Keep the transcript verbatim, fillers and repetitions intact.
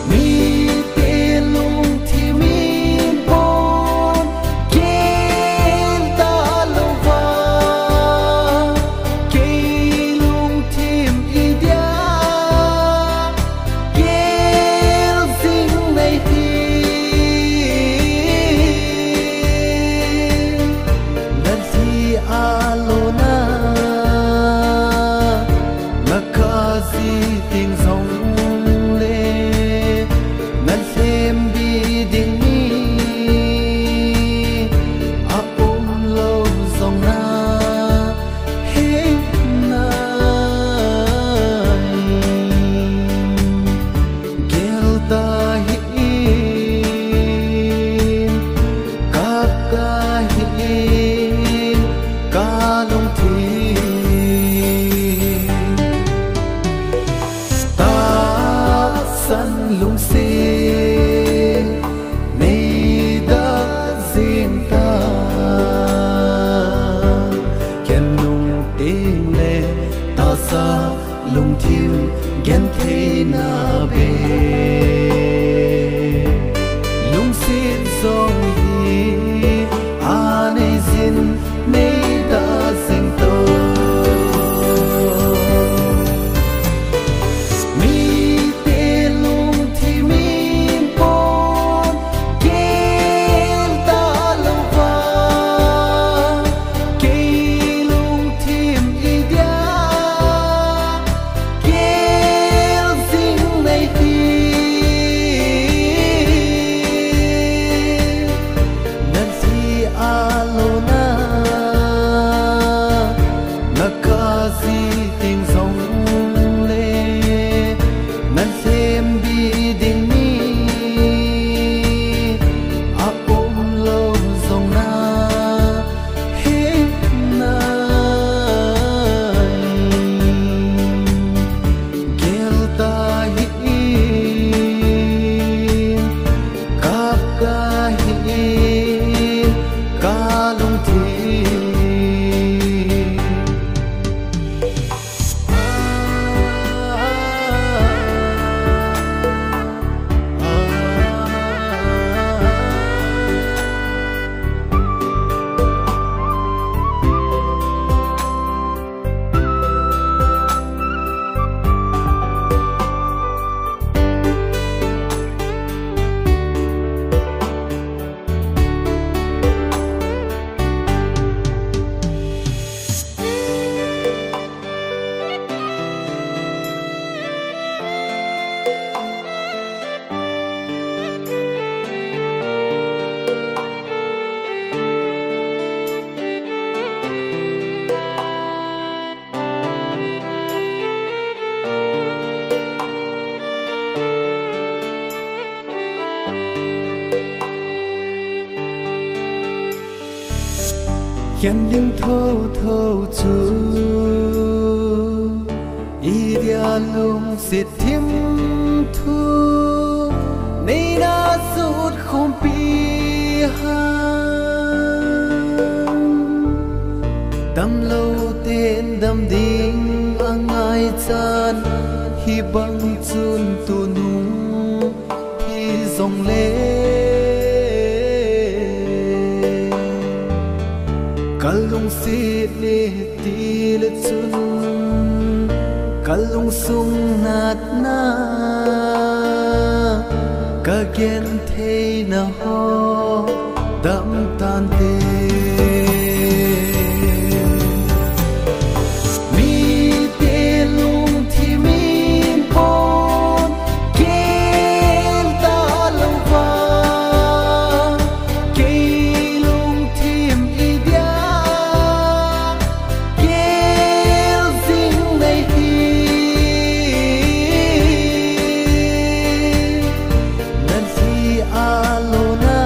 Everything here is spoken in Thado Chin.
Mite lungthim in pon kel talouva, kei lungthim idia kel jing nei hi. Nalhi a lona nakaji ting jongle, nalhem bi ding ni aumlou jong nahe nai. Gel tahih in, kap tahih in, kalungthim tahsan lungset neida jing ta. Ken nung tengle tahsa lungthim genthei nabe, lungset jong hi anei jin neida jing to. Mite lungthim in pon kel talouva, kei lungthim idia kel jing nei hi. Nalhi a lona nakaji ting jongle, nalhem bi ding ni aumlou jong nahe nai. Gel tahih in, kap tahih in, kalungthim Khen ding thotho chu idia lungset thim thu neina sut khumpi ham. Damlou ten dam ding angaichan, hibang chun tunung hi jongle, kalungset le tile chun, kalungsung natna, kagentheina ho dam tante. Mite lungthim in pon kel talouva, kei lungthim idia kel jing nei hi. Nalhi a lona